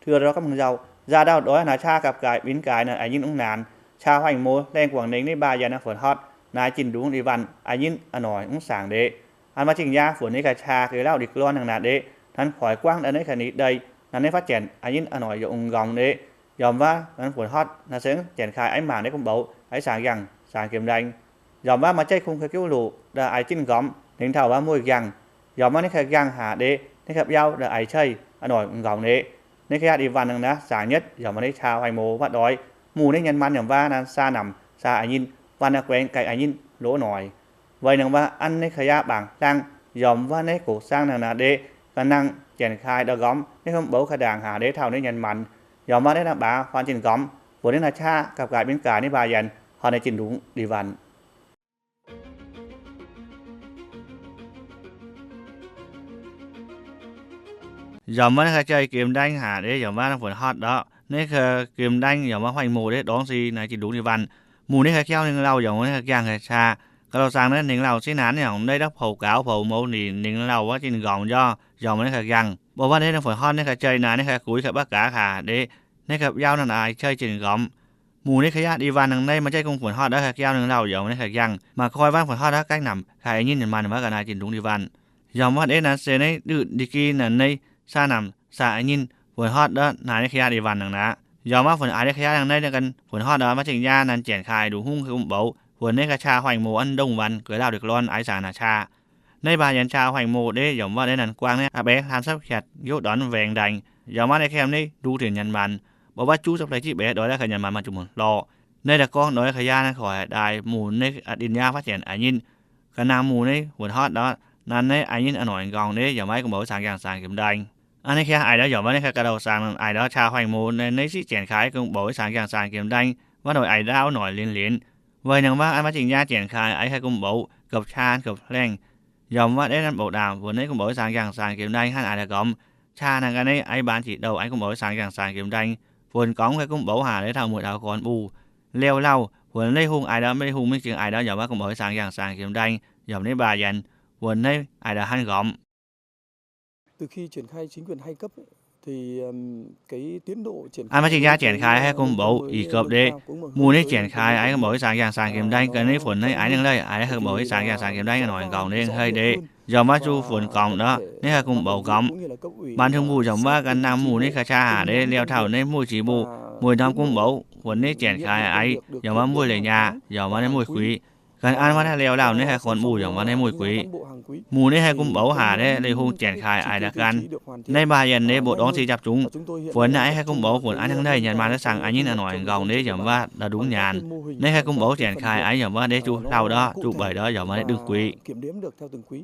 Duqv ndortv gapv hmz nzauh, nzaax ndau doix naaic qaqv gapv gaaix binc gaaix naaic a'nyinv mv naanc. Qaqv huaeng-mouz laengh guangc ningx nyei mbaah yaac naaiv fuonx hotv naaic zinh ndungx ndie-wanc a'nyinv a'noic mv saangc ndeic. An maaih zingh nyaah fuonx nyei ga'qaqv lauh ndie-glorn hnangv naaic ndeic, nanv koic guangv daaih naaiv ga'nyiec daaih, naaiv nyei fatv janx a'nyinv a'noic yaac ungx nqorngx ndeic. Yaac mv baac nanv fuonx hotv naaic se janx-kaai aengx mangc naaiv gorngv mboux aengx saangx yangh saangx jiem ndaeng. Yaac mv baac maaih jaiv kungx ga'jiuv loc daaih aix zinh nqorngx ningx taux wuov mueiz nqyangh. Yaac mv baac naaiv ga'nyiec nqyangh haac ndeic, naaiv ga'nyiec biauv daaih aix ceiv a'noic ungx nqorngx ndeic. Naaiv ga'nyiec ndie-wanc hnangv naaic saangc nyetv yaac mv baac naaiv qaqv huaeng-mouz wuov doix. Mbuo naaiv nyanc maanc yaac mv baac nanv saa namc saa a'nyinv, wanc naaic guaengx gaengh a'nyinv loz-noic. Weic naaic mv baac an naaiv ga'nyiec bangc hlang, yaac mv baac naaiv gox saangv hnangv naaic ndeic, ga'nangc janx-kaai ndortv nqorngx naaiv gorngv mboux ga'ndaangc haac ndeic taux naaiv nyanc maanc. Yaac mv baac naaiv naaiv baac huaang zinh nqorngx, fuonx naaiv naaic qaqv gapv gaaix binc gaaix nyei mbaah yaac horpc naaic zinh ndungx ndie-wanc. Yaac mv baac naaiv ga'jai jiem ndaeng haac ndeic yaac mv baac naaiv fuonx hotv ndortv naaiv ga'jai jiem ndaeng yaac mv baac huaeng-mouz ndeic dorngx sic naaic zinh ndungx ndie-wanc. Mbuo naaiv ga'jai jauv ningx lauh yaac mv baac naaiv ga'jai jangh ga'qaqv, ga'ndau saangx naaiv ningx lauh siqv naanc yaac mv baac naaiv daaih poux gaux poux mouz nyic ningx lauh wuov zinh nqorngx njorv yaac mv baac naaiv ga'jai jangh. Mbuo mv baac naaiv daaih fuonx hotv naaiv ga'jai naaic naaiv ga'qaqv guix ga'baqv gaax haac ndeic, naaiv ga'jai biauv naaiv naaic cei zinh nqorngx. Mbuo naaiv ga'jai ndie-wanc hnangv naaiv maaih jaiv kungx fuonx hotv ndortv ga'jai biauv ningx lauh yaac mv baac naaiv ga'jai jangh. Maaih koi wuov fuonx hotv ndortv gaengh namc gaaix a'nyinv nyanc maanc mv baac ga'naaiv zinh ndungx ndie-wanc. Yaac mv baac naaiv naaic se naaiv duqv ndie-gin naaic naaiv saa namc saa a'nyinv fuonx hotv ndortv naaic naaiv ga'jai ndie-wanc hnangv naaic. Yaac mv baac fuonx aix naaiv ga'jai hnangv naaiv ganh fuonx hotv ndortv mv baac zingh nyaah nanv janx-kaai nduqc hungh ga'gumh mboux, fuonx naaiv ga'qaqv huaeng-mouz an ndongh wanc gueix lauh ndie-glorn aix saangc naaic qaqv. Naaiv mbaah yaac qaqv huaeng-mouz ndeic yaac mv baac naaiv nanv guangv naaiv a'baengx hlaam sapv hietc yopv dorn waengx ndaengx. Yaac mv baac naaiv kemh naaiv nduqc tinc nyanc maanc, mbuo mv baac juv za'gengh jiv baeqc doix laaix ganh nyanc maanc maaih zuqc muonc lorh. Naaiv daaih gorngv doix ga'jai naaiv koic daaih mbuo naaiv a'din nyaah fatv janx a'nyinv. Ga'nangc mbuo naaiv fuonx hotv ndortv nanv naaiv a'nyinv a'noic nqorngx ndeic yaac mv baac guv mboux aix saangx yangh saangx jiem ndaeng. A'hneiv qaqv aix ndortv yaac mv baac naaiv ga'ndau saangx aix ndortv qaqv huaeng-mouz naaiv naaiv siqv janx-kaai guv mboux aix saangx yangh saangx jiem ndaeng, mv baac doix aix ndortv a'noic linz linz. Weic naaiv mv baac an maaih zingh nyaah janx-kaai aix haih guv mboux gapv qaqv gapv laengh. Yaac mv baac naaiv nanv mbuoqc ndaangc fuonx naaiv guv mboux aix saangx yangh saangx jiem ndaeng hnangv aix daaih gorngv qaqv hnangv ga'naaiv aix baanc ziqc douh aix guv mbuox aix saangx yangh saangx jiem ndaeng. Fuonx gorngv haih guv mboux haac ndeic taux mueiz taux gorn mbuo liouh lauh, fuonx leiz hungh aix ndortv mv leiz hungh mingh zingx aix ndortv yaac mv baac guv mboux aix saangx yangh saangx jiem ndaeng, yaac mv baac naaiv mbaah yaac fuonx naaiv aix ndortv hnangv nqorngx. An maaih zingh nyaah janx-kaai haih guv mboux ih gapv ndeic, mbuo naaiv janx-kaai aix guv mboux aix saangx yangh saangx jiem ndaeng ga'naaiv fuonx naaiv aix nangv leiz aix haih guv mboux aix saangx yangh saangx jiem ndaeng a'noic nqorngx ndeic haic ndeic. Yaac mv baac zuqc fuonx gormx ndortv naaiv haih guv mboux gormx. Mv baac tengx mbuo yaac mv baac ganh nangh mbuo naaiv ga'qaqv haac ndeic liouh tauh naaiv mueiz ziqc mbuo, mueiz ndorm guv mbuox fuonx naaiv janx-kaai aix, yaac mv baac mbuo leiz nyaah yaac mv baac naaiv mueiz guix. Ganh an mv baac naaiv liouh lauh naaiv haih gorn mbuo yaac mv baac naaiv mueiz guix. Mbuo naaiv haih guv mboux haac ndeic leiz hungh janx-kaai aix ndortv ganh. Naaiv mbaah yaac ndeic mbuoqc dorngx siqv jaax zungv fuonx naaiv haih guv mboux fuonx an hnangv naaiv nyanc maanc naaiv saangx a'nyinv a'noic nqorngx ndeic yaac mv baac ndau dungx nyaanh. Naaiv haih guv mboux janx-kaai aix yaac mv baac ndeic zuqc hlauv ndortv zuqc mbeic ndortv yaac mv baac naaiv dungx guix.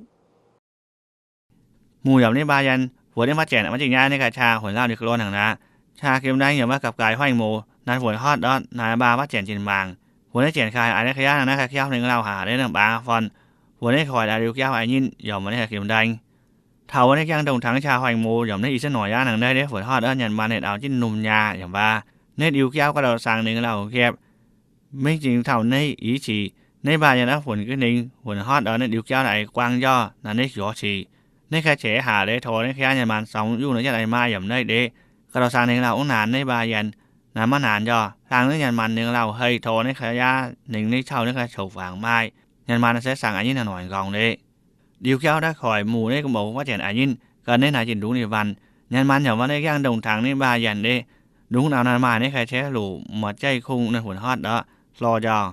Mbuo yaac naaiv mbaah yaac fuonx naaiv fatv janx maaih zingh nyaah naaiv ga'qaqv fuonx lauh ndie-glorn hnangv naaic. Qaqv jiem ndaeng yaac mv baac gapv gaaix huaeng-mouz nanv fuonx hotv ndortv naaiv mbaah fatv janx zinh maangc. Fuonx naaiv janx-kaai aix naaiv ga'qaqv hnangv naaiv ga'qaqv hnangv lauh haac naaiv nangh baav fon. Fuonx naaiv koic daaih liuz jauv a'nyinv yaac mv baac naaiv ga'qaqv jiem ndaeng. Taux wuov naaiv jangx ndongc tangx qaqv huaeng-mouz yaac mv baac naaiv ih zanc noic yaac hnangv naaiv ndeic fuonx hotv ndortv nyanc maanc naaiv ndau jienv lomh nyaah yaac mv baac naaiv liuz jauv ga'ndau saangx ningx lauh nqaepv. Mv baac zingh taux naaiv ih zanc, naaiv mbaah yaac naaiv fuonx ga'ningx fuonx hotv ndortv naaiv liuz jauv naaiv aengx guangv njorv naaiv naaiv siouc sic. Naaiv ga'qaqv haac ndeic tov naaiv ga'qaqv nyanc maanc sorng yunh naaiv jatv aengx maaih yaac mv baac naaiv ndeic. Ga'ndau saangx ningx lauh mv naanc naaiv mbaah yaac naanc maiv naanc njorv. Hlaang naaiv nyanc maanc ningx lauh haih tov naaiv ga'qaqv ningx naaiv caux naaiv ga'qaqv coux fangx maaih. Nyanc maanc naaiv se saangx a'nyinv naaiv noic nqorngx ndeic. Liuz jauv naaiv koic mbuo naaiv guv mboux fatv janx a'nyinv ganh naaiv naaic zinh ndungx ndie-wanc. Nyanc maanc yaac mv baac naaiv jangx ndongc tangx naaiv mbaah yaac ndeic. Ndungx nauc naaiv maaih naaiv ga'qaqv loc maaih jaiv kungx naaiv fuonx hotv ndortv hlorh njorv.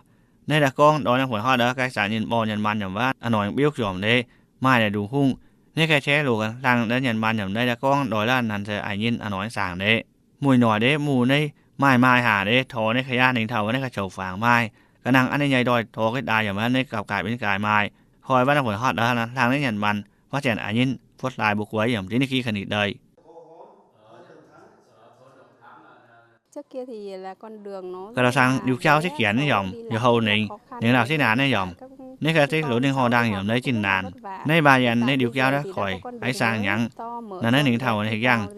Naaiv daaih gorngv ndortv naaiv fuonx hotv ndortv ga'qaqv saangx nyinh borh nyanc maanc yaac mv baac a'noic biouv jomc ndeic. Maaih naaic ndungx hungh naaiv ga'qaqv loc ganh hlaang ndortv nyanc maanc yaac naaiv daaih gorngv ndortv lauh naanc se a'nyinv a'noic saangx ndeic. Mueiz noic ndeic mbuo naaiv maaih maaih haac ndeic tov naaiv ga'qaqv ningx taux wuov naaiv ga'qaqv coux fangx maaih. Ga'nangc an naaiv nyei ndoih tov ga'daaih yaac mv baac naaiv gapv gaaix benx gaaix maaih. Koi wuov naaiv fuonx hotv ndortv hlaang naaiv nyanc maanc fatv janx a'nyinv fuotv daaih mbuo gueix yaac mv deix naaiv gih ga'nyiec deix. Ga'ndau saangx liuz jauv siqv janx naaiv yaac, yaac houh ningx, ningx lauh siqv naanc naaiv yaac, naaiv ga'qaqv se loz-hnoi horngh ndaangc yaac mv baac naaiv zinh naanc. Naaiv mbaah yaac naaiv liuz jauv naaiv koic aengx saangx hnyangx. Naaiv naaiv ningx taux naaiv hnyangx.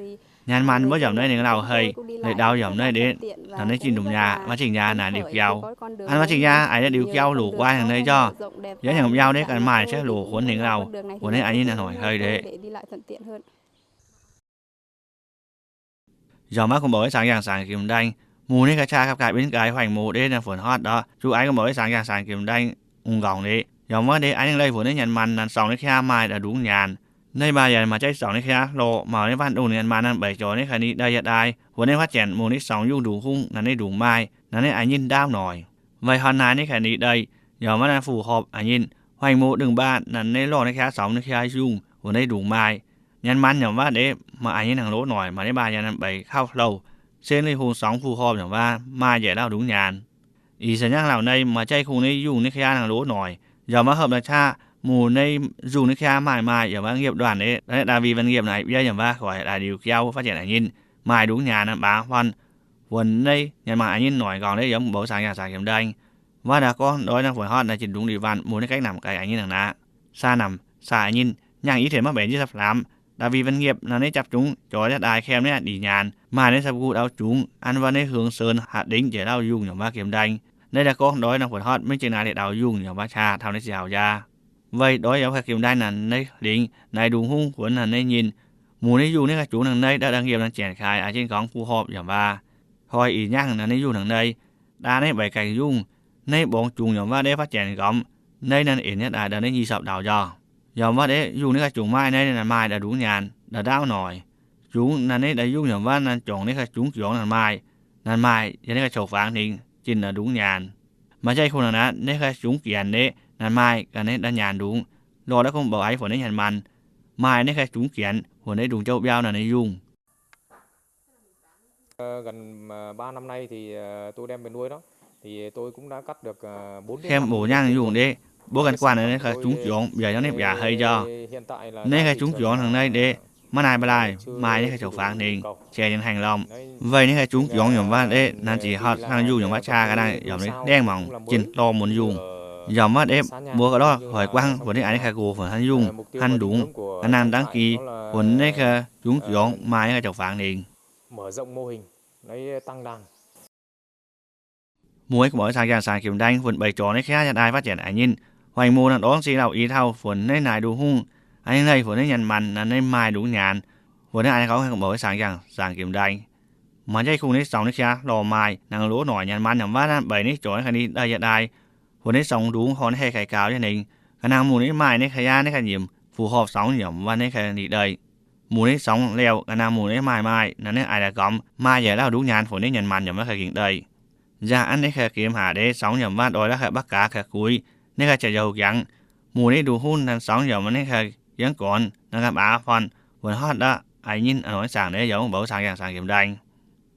Nyanc maanc mbuo yaac mv baac naaiv ningx lauh haih, leiz ndau yaac mv baac naaiv ndeic, naaiv naaiv zinh ndungx nyaah, maaih zingh nyaah naaiv liuz jauv. An maaih zingh nyaah aix naaiv liuz jauv loc guai hnangv naaiv njorv. Yaac hnyangx jauv naaiv ganh maaih ceix loc huonx ningx lauh, huonx naaiv a'nyinv a'noic haih ndeic. Yaac maiv kungx mborqv wuov saangx yangh saangx jiem ndaeng. Mungh ninh ga'qaa gapv-gaaix benx gaaix huaeng mungh deix naaiv fuonx hotv ndorv, zuqc aengx kungx mborqv wuov saangx yangh saangx jiem ndaeng. Ungx nqorngc ndeic, yaac maiv deix a'ningv leih fuonx nyei nyanc maanc naaic songx ninh kaav maaih ndongc nyaanh. Naaiv mbaah yaac maaih jaiv songx ninh kaav lorh maux nyei waanc dongh nyanc maanc naaic mbeix jorx ninh kaav ni daaih yietc daaih, wuov ninh faatv janx mungh ninh songx yungh ndungx hungh naaic ninh ndungx maaih, naaic ninh a'nyinh ndaauv noic. Weic horn naaic ninh kaav ni daaih, yaac maiv naaiv fuqv horpc a'nyinh, huaeng mungh dongh mbaah naaic ninh lorh ninh kaav songx ninh kaav yungh wuov ninh ndungx maaih. Nyanc maanc yaac maiv deix maaih a'nyinh hnangv loz noic, maaih ninh mbaah yaac naaic mbeix kauv hlouh, se ninh hungh songx fuqv horpc yaac maiv maaih njiec lauh ndungx nyaanh. Ih zanc nyangv lauh naaiv maaih jaiv kungx ninh yungh ninh kaav hnangv loz noic, yaac maiv hopv naaic qaqv mungh ninh yungh ninh kaav maaih maaih yaac maiv ngiepv nduanh nyei, naaiv Ndaawitv Wan Ngiepv naaic biauv yaac maiv hoic laaix liuz jauv faatv janx a'nyinh, maaih ndungx nyaanh naaic mbaah horn. Wuov ninh nyanc maanc a'nyinh noic nqorngc nyei yaac mv mborqv wuov saangx yangh saangx jiem ndaeng. Maiv daaih gorngv ndoih naaiv fuonx hotv naaic jienh ndungx liuz waanc mungh ninh gaengh namc gaax a'nyinh nangc naqv. Saa namc saa a'nyinh, nyangh i tengx maiv benx njiec sapv lamz, Ndaawitv Wan Ngiepv naaic ninh japv zungv jorx yietc daaih kaem ninh dih nyaanh, maaih ninh sapv guv daux zungv an wuov ninh hungh seix hatc dingv njiec lauh yungh yaac maiv jiem ndaeng. Naaiv daaih gorngv ndoih naaiv fuonx hotv maiv jiex naaic liuz daux yungh yaac maiv qaqv taux ninh ziangh hoc jaax. Weic ndoih yaac maiv jiem ndaeng naaic ninh lingc naaic ndungx hungh wuov naaic ninh nyinh, mungh ninh yungh ninh ga'jungx nangc naaiv daaih da'ngiemh nangc janx kaaix a'jin gorngv fuqv horpc yaac maiv koi ih nyangh naaic ninh yungh nangc naaiv, daaih naaiv mbeix gaengh yungh, naaiv mborngz jungx yaac maiv deix faatv janx nqormx, naaiv naaic eix nyei daaih daaih naaiv nyic sapv ndau njaaux. Yaac maiv deix yungh ninh ga'jungx maaih naaiv naaic maaih ndongc nyaanh ndau ndaauv noic. Jungx naaic ninh daaih yungh yaac maiv naaic jongc ninh ga'jungx juangx naaic maaih, naaic maaih yaac ninh ga'qouc fangx hingx jienh ndongc nyaanh. Maaih jaiv kungx nangc naaiv ninh ga'jungx janx nyei naaic maaih gaax ninh daaih nyaanh ndungx, lorh daaih kungx mborqv haiz fuonx ninh nyanc maanc, maaih ninh ga'jungx janx wuov ninh ndungx jouv mbiauv naaic ninh yungh. Kaem mbuox nyangh yungh ndeic, mbuo ganh guanh ninh ga'jungx juangx mbiaauc yaac ninh mbiaauc hei njaaux. Ninh ga'jungx juangx hnangv naaiv ndeic, maiv naaic mba'laaih maaih ninh ga'qouc fangx hingx, jiex nyei haengh lormh. Weic ninh ga'jungx juangx yaac maiv deix naaic zic hotv hnangv yungh yaac maiv qaqv ga'naaiv yaac ninh hlaengv mangc jienh lorh mun yungh. Yaac maiv deix mbuo ga'lorh hoic guangv wuov ninh a'hneiv ga'gox fuonx hnangv yungh hnangv ndungx, ga'nangc dangv gih wuov ninh ga'jungx juangx maaih ninh ga'qouc fangx hingx. Mueiz gu'morc wuov saangx jangx saangx jiem ndaeng funx mbeix jorx naaiv kaav jaa daaih faatv janx a'nyinh. Huaeng muz naaiv ndorngv se lauh i tauh funx naaiv naaic ndungx hungh, a'hneiv leih funx naaiv nyanc maanc naaiv ninh maaih ndungx nyaanh. Funx naaiv a'hneiv gorngv gu'morc wuov saangx jangx saangx jiem ndaeng. Maaih jaiv kungx naaiv songx naaiv kaav lorh maaih nangc loz noic nyanc maanc yaac maiv naaiv mbeix naaiv jorx naaiv kaav ni daaih jaa daaih. Funx naaiv songx ndungx horh naaiv haih gaax gaux nyei ningx, ga'nangc mungh naaiv maaih naaiv kaav yaav naaiv kaav nyiemc fuqv horpc songx yaac maiv naaiv kaav ni daaih. Mungh naaiv songx liouh ga'nangc mungh naaiv maaih maaih naaiv naaiv a'hneiv gorngv maaih njiec lauh ndungx nyaanh funx naaiv nyanc maanc yaac maiv kaav gengh daaih. Nzangc an naaiv kaav gemh haac ndeic songx yaac maiv doix la'kaaih baqv gaax kaav guix, naaiv kaav jaax youh jangx. Mungh naaiv ndungx hungh naaiv songx yaac maiv naaiv kaav yangv gornx naaiv ganh baav horn, wuonx hotv daaih a'nyinh a'normh saangc naaiv yaac mv baac saangx yangh saangx jiem ndaeng.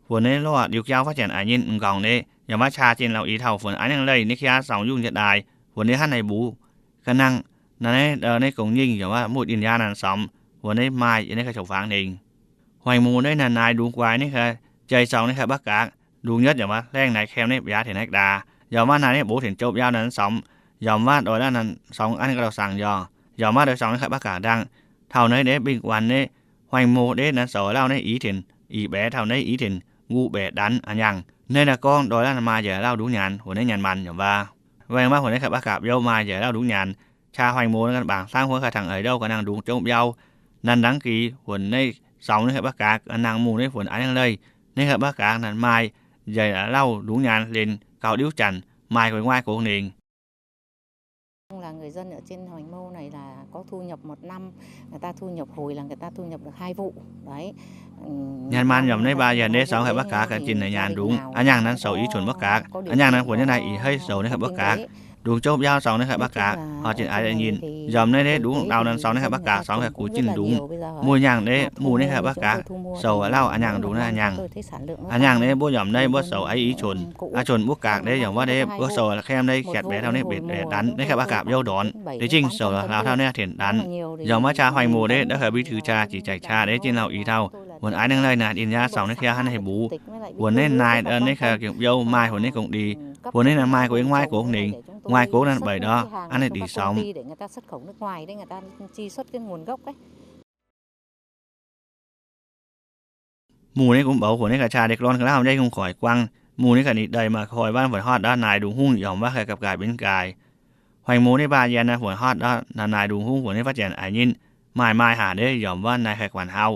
Funx naaiv lorh diuh jauv faatv janx a'nyinh m'nqorngv naaiv yaac maiv qaqv jienh lauh i tauh funx a'hneiv leih naaiv kaav songx yungh jaa daaih, funx naaiv hnangv naaiv mbuo ga'nangc naaiv naaiv gong nyingh yaac maiv muqv dinh nyaanh naaiv songx, funx naaiv maaih yaac naaiv kaav qouc fangx hingx. Huaeng muz naaiv naaic naaic ndungx guaix naaiv kaav jai songx naaiv kaav baqv gaax, ndungx nyetv yaac maiv hlaengv naaic kaem naaiv biaav tengx naaiv daaih, yaac maiv naaic naaiv mbuo tengx jouv biauv naaiv songx, yaac maiv doix naaiv songx an ga'lauh saangc yaac, yaac maiv doix songx naaiv kaav baqv gaax dangh. Taux naaiv ndeic bingh guanh naaiv huaeng muz naaiv naaiv zoux lauh naaiv i tengx i baeqc taux naaiv i tengx nqu baeqc danx a'nyangh. Naaiv naaiv gorngv doix lauh maaih njiec lauh ndungx nyaanh funx naaiv nyanc maanc yaac mbac. Waengh maiv funx naaiv kaav baqv gaax biouv maaih njiec lauh ndungx nyaanh, qaqv huaeng muz ganh bangc hlaangv huov kaav tangx eix ndouh ga'nangc ndungx jouv biauv. Naaiv dangv gih funx naaiv songx naaiv kaav baqv gaax ga'nangc mungh naaiv funx a'hneiv leih naaiv kaav baqv gaax naaiv maaih njiec lauh ndungx nyaanh hlen gauh diuv janx maaih gueix nguaaiv gox ningx. Nyanc maanc yaac naaiv baac yaac naaiv songx kaav baqv gaax ganh jienh naaiv nyaanh ndungx a'nyangh naaiv sou i cunc baqv gaax, a'nyangh naaiv funx naaiv naaiv ih heiv sou naaiv kaav baqv gaax, ndungx jouv biauv sou naaiv kaav baqv gaax horc jienh a'nyinh. Yaac naaiv naaiv ndungx ndau naaiv sou naaiv kaav baqv gaax sou kaav guix jienh ndungx. Mbuo nyangh naaiv mungh naaiv kaav baqv gaax sou lauh a'nyangh ndungx naaiv a'nyangh. A'nyangh naaiv mbuo yaac naaiv mbuo sou aiv i cunc, a'cunc mbuo gaax naaiv yaac maiv naaiv mbuo sou kemv naaiv hietc baeqc taux naaiv baeqc danx naaiv kaav baqv gaax biouv ndorn, deix jingh sou lauh taux naaiv hietc danx. Yaac maiv qaqv huaeng muz naaiv da'kaav mbiv tux qaqv jiex jaic qaqv naaiv jienh lauh i tauh, funx aiv naaiv leih naaiv dinh nyaanh sou naaiv kaav hnangv naaiv mbuo, funx naaiv naaiv naaiv kaav gengh biouv maaih funx naaiv gong dix, funx naaiv naaiv maaih gueix nguaaiv gox ningx, nguaaiv gox naaiv mbeix ndorv an naaiv dix sou. Mungh naaiv gunv mboux funx naaiv kaav qaqv deix lorn ga'lauh jaiv kungx koic guangv. Mungh naaiv ganh ninh daaih maaih koi waanv funx hotv ndorv naaic ndungx hungh yaac maiv haih gapv gaax benx gaax. Huaeng muz naaiv baac yaac naaiv funx hotv ndorv naaic ndungx hungh funx naaiv faatv janx a'nyinh, maaih maaih haac naaiv yaac maiv naaiv haih guangc hauv.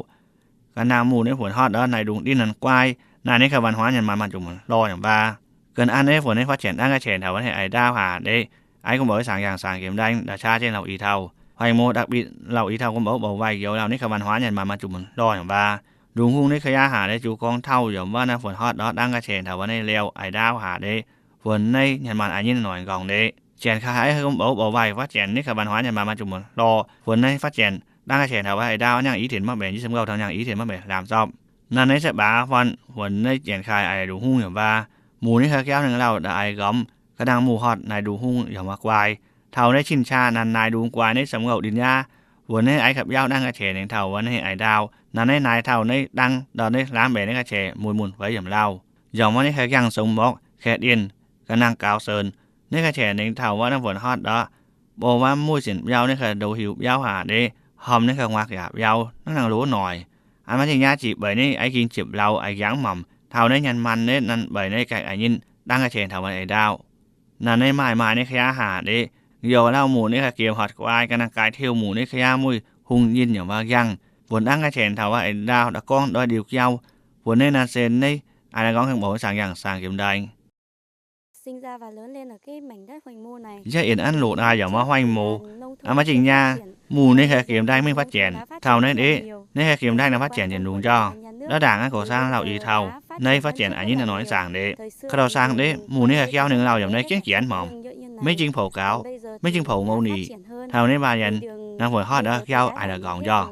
ga'nangv mbuo naaiv funx hotv ndortv naaiv ndungx ndiev nanv guai. Naaiv ninh ga'wanc huaav nyanc maanc maaih zuqc muonc lorh yaac baac ga'naaiv naaiv funx naaiv fatv janx dangv ga'qenx taux wuov naaiv aix ndaauv haac ndeic. Aa, kungx mbuox wuov saangx yangh saangx jiem ndaeng ndau qaqv jienv lauh i tauh, hoic mbuo da'bitv lauh i tauh kungx mbuox bouc waaic youz lauh naaiv ga'wanc huaav nyanc maanc maaih zuqc muonc lorh yaac baac ndungx hungh naaiv ga'yaauv haac ndeic juv gorngv tauv yaac mbuo naaiv funx hotv ndortv dangv ga'qenx taux wuov naaiv liouh aix ndaauv haac ndeic, funx naaiv nyanc maanc a'nyinv noic nqorngc ndeic. Janx-kaaix kungx mbuox bouc waaic fatv janx naaiv ga'wanc huaav nyanc maanc maaih zuqc muonc lorh, funx naaiv fatv janx dangv ga'qenx taux wuov aix ndaauv nyaangh i tinc maiv mbenc, i se mv gauh taux nyaangh i tinc maiv mbenc lamz zorpv. Naaiv naaiv se baac fun funx naaiv janx-kaaix aaix ndungx hungh yaac baac, muc naaiv ga'jauv ninh lauh da'aix nqormh, ga'nangv muc hotv naaiv ndungx hungh yaac maaih guaix. Taux naaiv cin-qaqv naaiv naaiv ndungx guaix naaiv se mv gauh ndin yaav, funx naaiv aix ga'biauv dangv ga'qenx ninh taux wuov naaiv aix ndaauv. Naaiv naaiv naaiv taux naaiv dangv ndortv naaiv lamv mbenc naaiv ga'qenx mun mun feix yaac lauh. Yaac mbuo naaiv ga'jangv song mborqv, kaeqv dienh, ga'nangv gaux senx, naaiv ga'qenx ninh taux wuov naaiv funx hotv ndortv bouc waav muic sienc biauv naaiv ga'ndoqc hiuv biauv haac ndeic, hormh naaiv ga'nguaak yaac biauv naaiv nangc loz noic. Aa, maiv zingh nyaav ziqc mbeix naaiv aix ging ziepc lauh aix yangv mamc taux naaiv nyanc maanc naaiv nanv mbeix naaiv gaengh a'nyinv dangv ga'qenx taux wuov aix ndaauv. Naaiv naaiv maaih maaih naaiv ga'jauv haac ndeic, youz lauh muc naaiv ga'giem hotv guaix, ga'nangv gaaix tiuv muc naaiv ga'jauv muic hungh nyinh yaac maaih yangh, funx dangv ga'qenx taux wuov aix ndaauv da'gorngv ndortv ndiux jauv, funx naaiv naaiv se naaiv aaix naaiv nqorngv kungx mbuox wuov saangx yangh saangx jiem ndaeng. Yie yiem an loz daaih yaac maaih huaeng mouz. Aa, maiv zingh nyaav muc naaiv ga'giem ndaeng mingh fatv janx taux naaiv ndeic, naaiv ga'giem ndaeng naaiv fatv janx yietc lungz njormh. Ndortv ndaangc naaiv goux saang lauh i tauh, naaiv fatv janx a'nyinv a'noix zaangc ndeic. Ka'ndau saang ndeic muc naaiv ga'jauv ninh lauh yaac naaiv jienv janx mangc, maiv jingx poux gaux, maiv jingx poux mouv nic. Taux naaiv mbaah yienx, naaiv funx hotv ndortv ga'jauv aaix la'nqorngc njormh.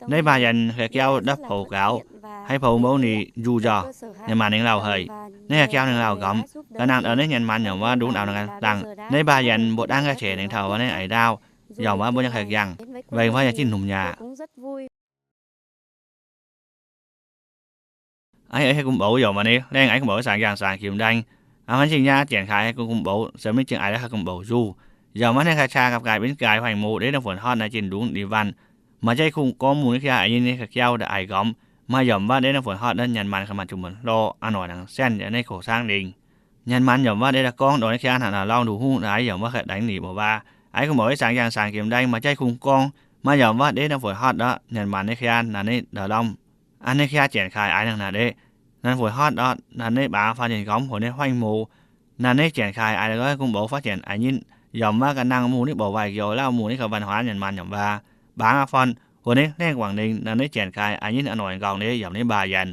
Naaiv mbaah yienx ga'jauv ndortv poux gaux, haih poux mouv nic njuh njormh. Nyanc maanc ninh lauh haic, naaiv ga'jauv ninh lauh nqormh, ga'nangv ndortv naaiv nyanc maanc yaac wuov ndungv ndau naaiv dangh. Naaiv mbaah yienx mbuo dangv ga'qenx ninh taux wuov naaiv aix ndaauv, yaac wuov mbuo nyei ga'jangv, wengh wuov yaac zinh hnomc yaac Aa, haih kungx mbuox yaac maaih naaiv laengh aix kungx mbuox wuov saangx yangh saangx jiem ndaeng. Aa, maiv zingh nyaav janx-kaaix haih kungx mbuox se maiv zingh aaix la'haih kungx mbuox njuh. Yaac maaih naaiv ga'qaa gapv gaaix binv gaaix huaeng mouz ndeic naaiv funx hotv naaiv jienh ndungv ndie-waanh. Maaih jaiv kungx gorngv muc naaiv ga'jauv a'nyinv naaiv ga'jauv da'aix nqormh, maaih yaac maaih ndeic naaiv funx hotv naaiv nyanc maanc ga'maanc zuqc muonc lorh a'noix nangc saengv yaac naaiv goux saangv lingh. Nyanc maanc yaac maaih ndeic da'gorngv ndortv naaiv ga'jauv naaiv lorngh ndungx hungh naaiv yaac maaih ga'daengx nic mbuox waac. Aix kungx mbuox wuov saangx yangh saangx jiem ndaeng maaih jaiv kungx gorngv, maaih yaac maaih ndeic naaiv funx hotv ndortv nyanc maanc naaiv ga'jauv naaiv ndortv lorngh. Aa, naaiv ga'jauv janx-kaaix aaix nangc naaic ndeic, naaiv funx hotv ndortv naaiv baac faan yienx nqormh funx naaiv huaeng mouz. Naaiv naaiv janx-kaaix aaix la'gorngv kungx mbuox fatv janx a'nyinv, yaac maaih ga'nangv muc naaiv bouc waaic njoux lauh muc naaiv ga'wanc huaax nyanc maanc yaac baac, baac faan funx naaiv laengh guangc lingh naaiv naaiv janx-kaaix a'nyinv a'noix nqorngc ndeic yaac naaiv mbaah yienx.